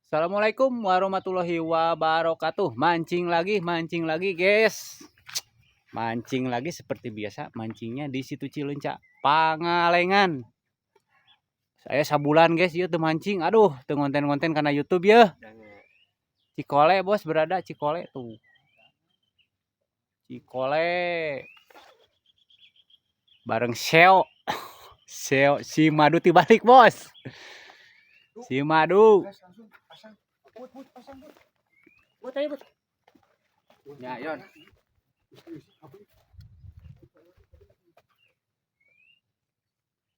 Assalamualaikum warahmatullahi wabarakatuh. Mancing lagi guys. Mancing lagi seperti biasa, mancingnya di situ Cileunca, Pangalengan. Saya sabulan guys, ieu teu mancing. Aduh, teu ngonten-ngonten karena YouTube ya. Cikole bos berada Cikole tuh. Cikole. Bareng Seo. Seo si Madu tibalik bos. Si Madu. Ya, Yon.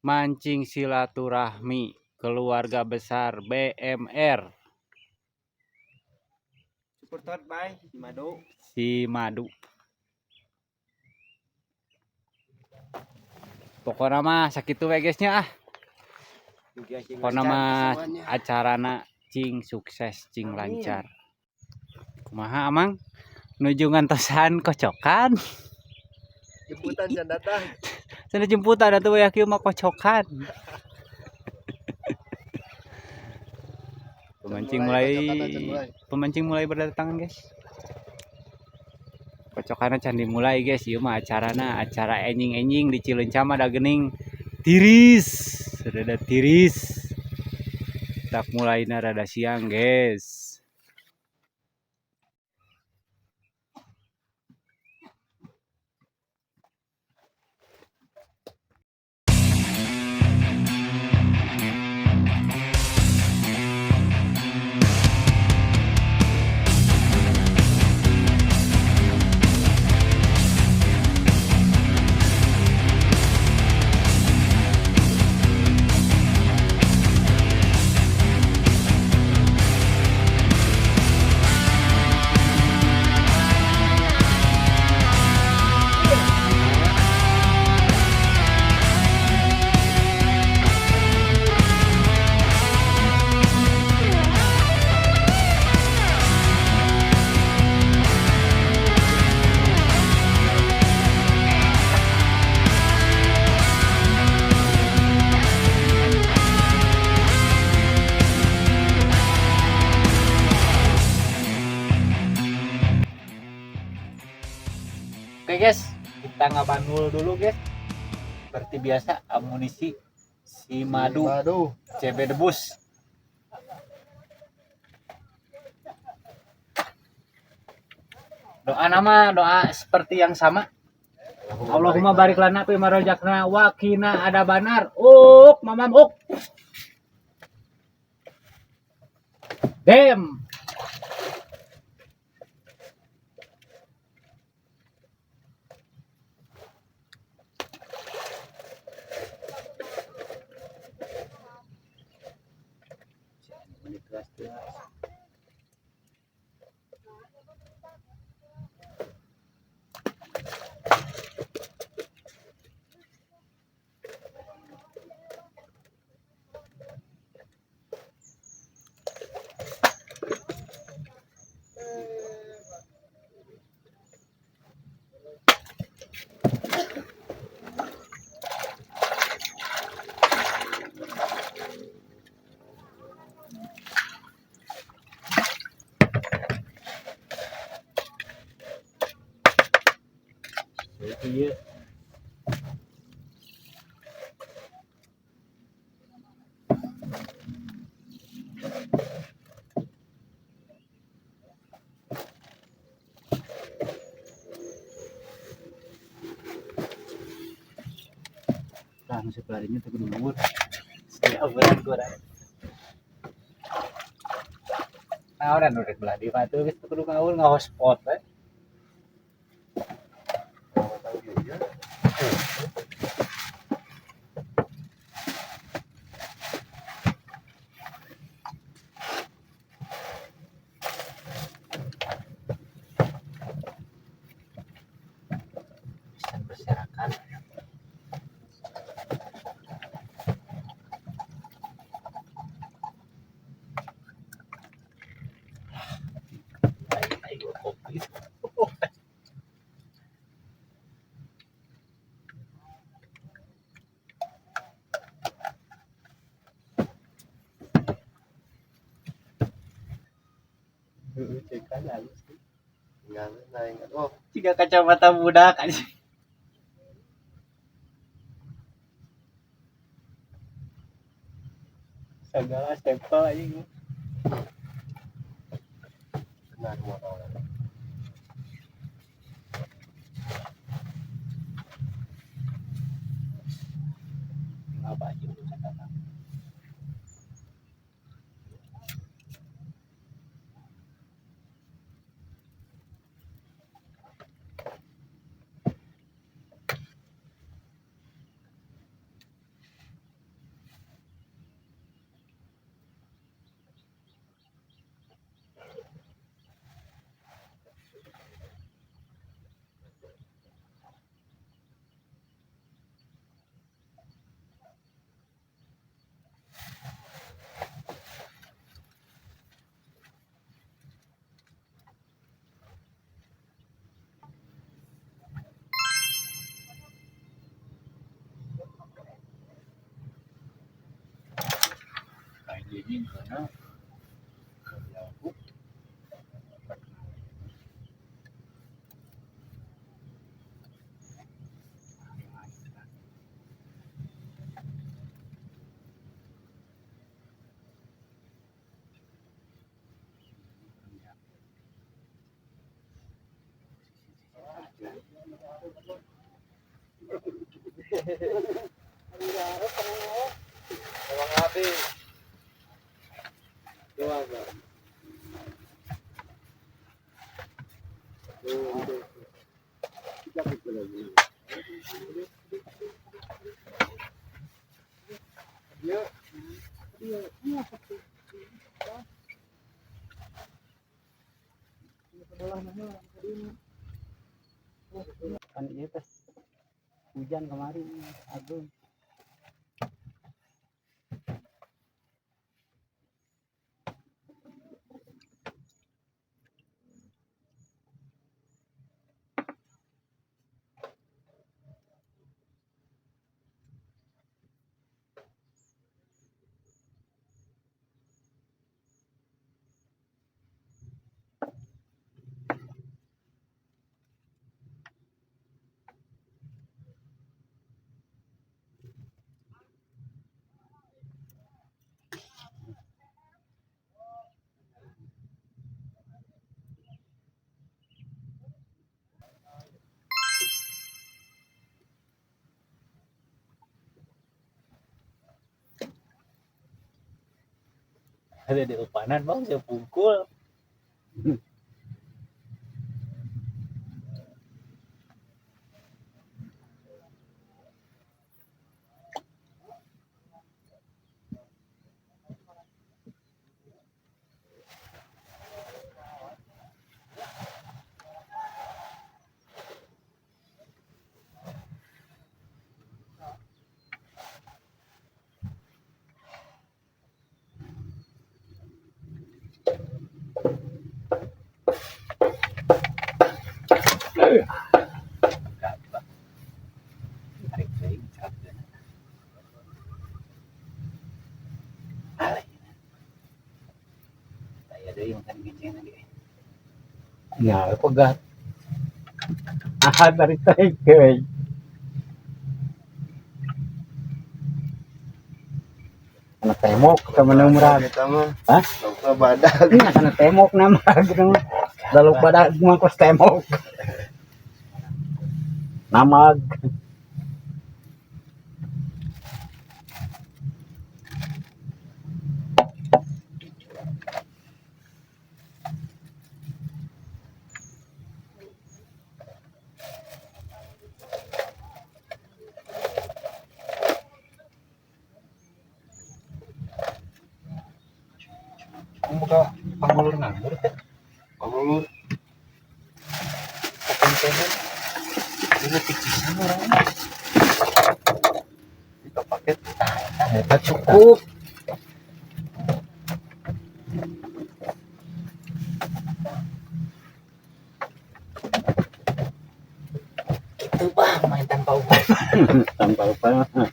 Mancing silaturahmi keluarga besar BMR. Supported by si Madu. Si Madu. Pokoknya mah sakitu we guys nya ah. Pokoknya mah acarana cing sukses, cing lancar. Kumaha amang? Nuju ngantosan kocokan. Jemputan can datang. Sana jemputan atuh ya kieu mah kocokan. Pemancing mulai pemancing mulai berdatangan guys. Kocokanna can dimulai guys, ieu mah acarana acara enjing-enjing di Cileunca mah da geuning tiris, rada tiris. Tak mulaina rada siang guys. Oke guys, kita ngabanul dulu guys. Seperti biasa amunisi si Madu, CB Debus. Doa nama doa seperti yang sama. Allahumma barik lana fi ma razaqna wa qina adzabannar. Uk mamam uk. Dem. Iya. Lah, nu sebelah dinya teu kudu ngawur. Saya berat gua. Nah, orang nu rek belah di mah teu geus teu kudu ngawur ngahotspot we. Bisa berserakan. Kopi. Heeh, cekan halus. Tinggal naik oh, Jika kacamata budak aja. Segala stempel aja. Benar motor. Tinggal baju udah datang. Kayak karena Emang habis. Dua, Bang. Kan iya teh hujan kemarin agung. Ada di upanan bang, saya pukul. Ya, pegat. Ah, tarik tarik we. Kana temok sama murag. Kita mah. Hah? Lupa badak. Ini kana temok nama gitu mah. Lalu pada mangkos temok. Namag. Buka pangulur nganggur teh. Pangulur. Pakai ini pikisan orangnya. Kita paket. Eta cukup. Itu bang main tanpa upah. Tanpa upah.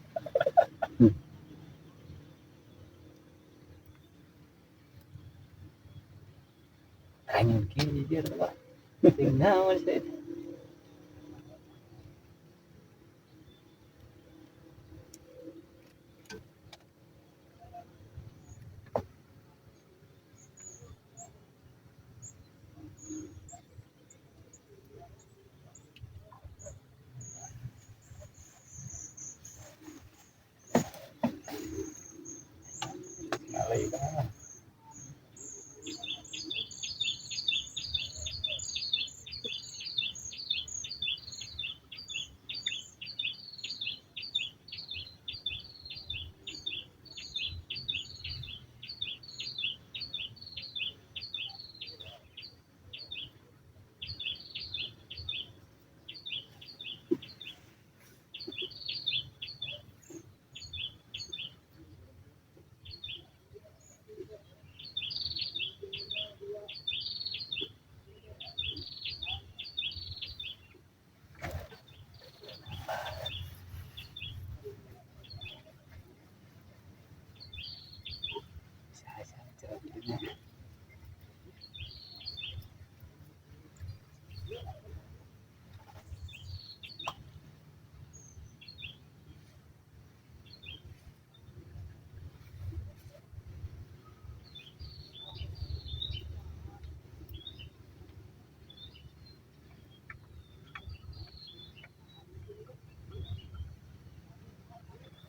Kanyun kieu jujur Pak. Ting naon sih.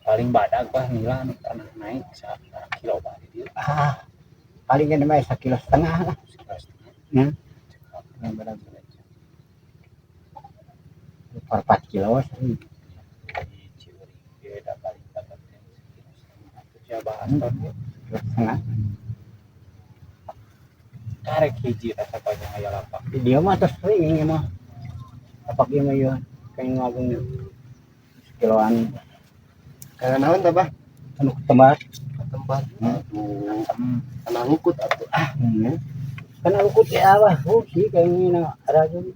Paling badag bah nila anu pernah naik saat kilo bah di dieu. Ah, paling kan mah 1,5 kilo lah. 1,5 kilo. Hmm. Paling badag 4 kilo. Di Ciweri ge da paling badag teh 1,5 kilo. Atuh sia bahan ge 1,5 kilo. Karek hiji rasa panjang aya lapak. Di dieu mah tos sering ieu mah. Lapak ieu mah ieu kayak ngagung sekiloan. Karena naon tah, Bah? Anu tempat. Tempat. Aduh. Karena ngikut atuh. Ah, kan ngikut ya abah. Oh, sih kayaknya na ada tuh.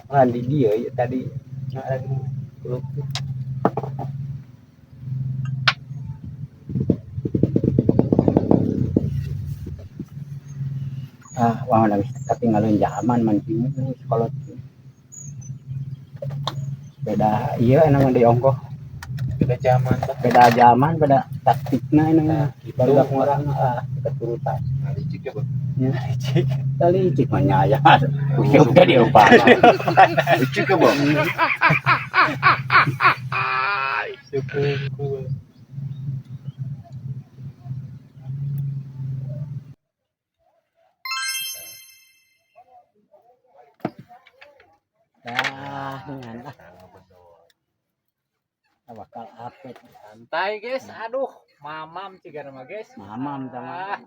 Ah, di dia ya tadi. Nah, ada kuluk. Ah, wah, udah bisa ketinggalan zaman mancing sekolah. Beda iya nama di ongkoh. Beda zaman bah. Beda zaman, beda taktikna ini mah. Gitu. Baru ngorang ah keturutan. Nah, licik ya, Bah. Ya, licik. Licik mah nyaya. Udah dilupa. Licik ya, Bah. Syukur. Dah, dengan ah. Bakal apet. Santai guys, aduh, mamam ciga nama guys. Mamam sama. Ah.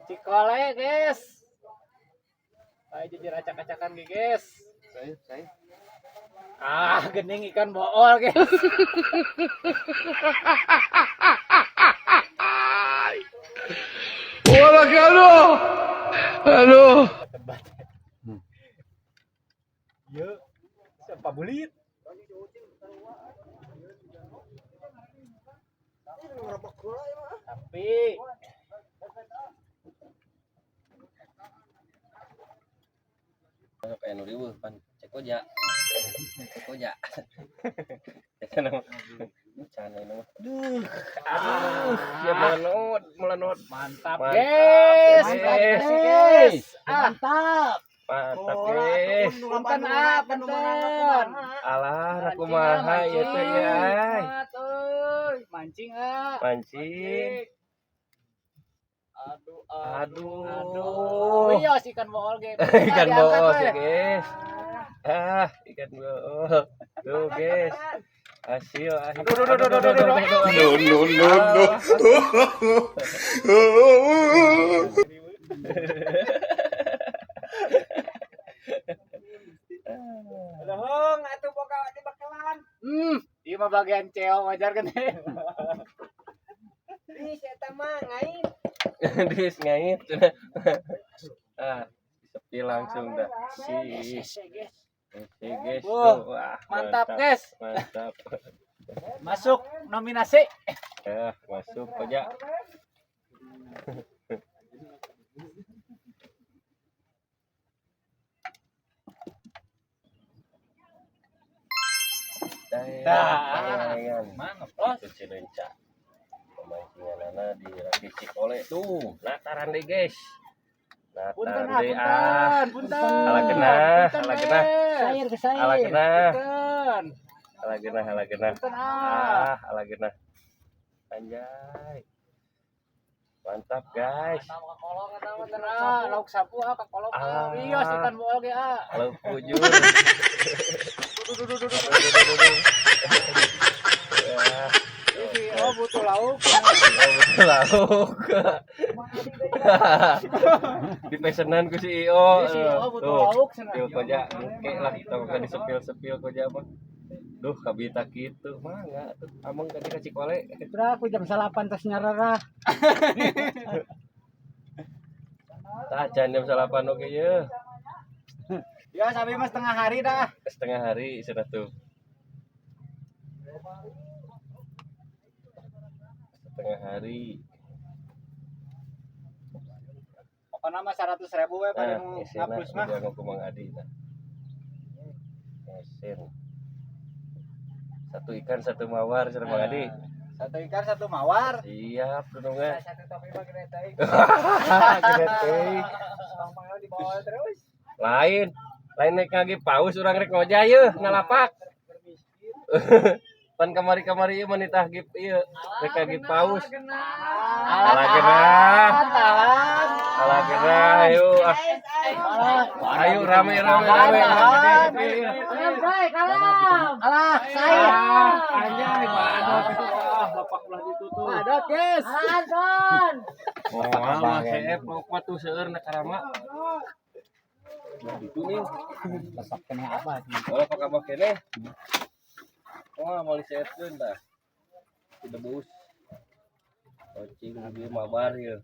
Cikole guys. Ayo jujur acak-acakan guys. Saya. Ah, gening ikan bool guys. Walah, aduh. Tempat. Yuk, siapa bulit? Tapi kayak nu riweuh pan cek oja. Cek oja. Eta nama cana ini mah. Aduh, aduh, ya melanot, melanot. Mantap, Mantap, guys. guys. Mantap, guys. Ah, Mantap. Mantap, guys. punten ah, punten. Alah, aku kumaha ieu teh ya. Mancing ah. Mancing. Aduh, Aduh. aduh. Iya, ikan bool guys. Ikan bool ya, guys. Ah, ikan bool. Tuh, guys. Hasil akhir. Aduh, aduh, aduh, aduh, aduh, aduh. No, no, no, no. Lohong atuh boga di bakalan. Ieu mah bagian ceo wajar kan. Ih, eta mah ngait. Dis ngait. Ah, sepi langsung dah. Si. Oke, guys. Wah, Tuh, wah, mantap, guys. Mantap. Masuk nominasi. Ya, masuk aja. Daerah Pangalengan. Mangga, Situ Cileunca. Pemancinganana di Raki Cikole tuh, nataran deh guys. Punten Nataran ah, deui ah. punten, punten. Ala genah, ala genah. Sair ke sair. Ala genah, Punten. ala genah, ala genah. Punten ah. Ah, ala genah. Anjay. Mantap, guys. Punten ah, lauk sapu ah kakolong ah. Ah. Wios ikan bool ge ah. Lauk pujur. Ya, Ini oh butuh lauk. oh, lauk. Di pesenan ku si Io. Ini si oh butuh Tuh, lauk cenah. Pil koja, engke lah tong ka disepil-sepil koja mah. Duh, kabita kitu mangga tuh. Ameng ka ka Cikole. Terus aku jam 9 tos nyararah. Tah can jam 9 oge ye. Ya sampai mah setengah hari dah. Setengah hari cenah tuh. Setengah hari. Pokoknya mah 100 ribu we pada Nah, nu isina ngapus mah. udah ku Mang Adi nah. Esin. Satu ikan satu mawar cenah Mang Adi. Satu ikan satu mawar. Siap dunungan. Satu topi mah gede teuing. Gede teuing. Bang Panglo dibawa terus. Lain, lain naik ngagi paus urang rek ngojay yeuh ngalapak. Pan kamari-kamari ieu mah nitah gip ieu rek ngagi paus. Alah genah. Tahan. Alah genah ayo ah. Ayo rame rame rame. Alah, saya. Anjay, badot. Ah, lapak ulah ditutup. Badot, guys. Oh, mah CF lauk mah tuh seueur na karama. Itu nih. Lepak kene apa? Oh, lapak abah keneh. Oh, mau diseetkeun tah. Didebus. Cocing ieu mabar ieu.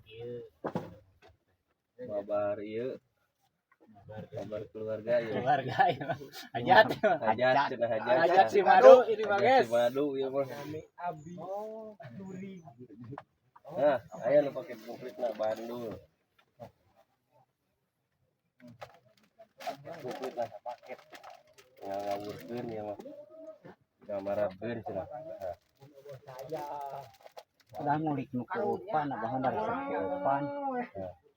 Mabar ieu. Mabar keluarga ieu. Keluarga ya. Hajat. Hajat cenah hajat. Hajat si madu ini mah, Hajat guys. si madu ieu mah. Nah, aya nu pake komplit na bandul. Paket komplit lah paket. Ngawurkeun ieu mah. Ngamarabkeun cenah. Nah, Udah ngulik nu kuupan, abah dari kuupan.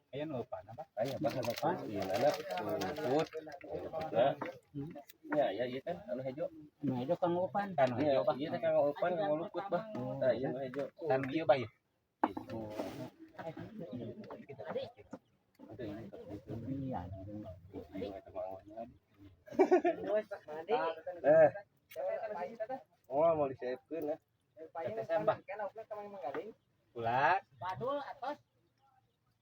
Aya nu eupan apa? Aya bah apa? Ieu anak luput. Luputna. Nya ya ieu kan anu hejo. Nu hejo kang upan. Kan Nya hejo bah. ieu teh kanggo eupan kanggo luput bah. Tah ieu nu hejo. Kan ieu bah ieu. Iya. Eh. Oh, mau disiapkeun ah. Tetesan bah. Ulah.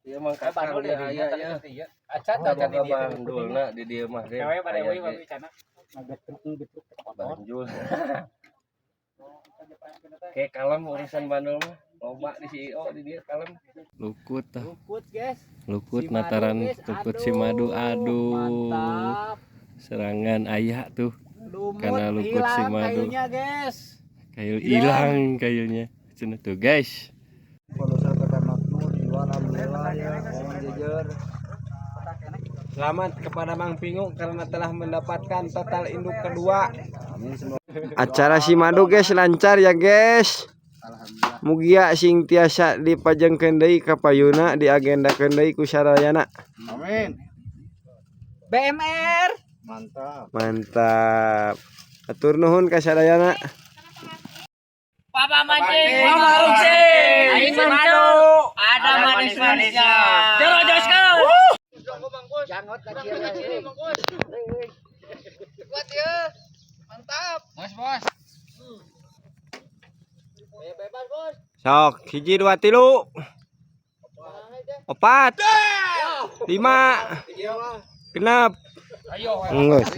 Ieu mah kakang Bandul dia ya aya ya. iya. Acan acan Boga di dieu. bandulna di dieu mah den. Kewe pada Aya euy ge bagus cana. Ngegetruk ngegetruk kotor. Banjul. Kayak kalem urusan bandul mah. Loba di CEO di dieu kalem. Lukut tah. Lukut, guys. Lukut Si madu, nataran guys. lukut si madu aduh. Mantap. Serangan ayah tuh Lumut Karena lukut si hilang madu. kayunya, guys. Kayu hilang kayunya. Cenah tuh guys. Selamat kepada Mang Pingu karena telah mendapatkan total induk kedua. Acara si madu guys lancar ya guys. Mugia sing tiasa dipajengkeun deui ka payuna diagendakeun deui ku sarayana. Amin. BMR. Mantap. Mantap. Atur nuhun ka sadayana. Papa mancing. Mama rungsing. Aing madu. Ada manis-manisnya. Jero Jangot lagi ya. Kuat ya. Mantap. Bos, bos. Sok, hiji dua tilu. Opat. Lima. Genep. Enggeus.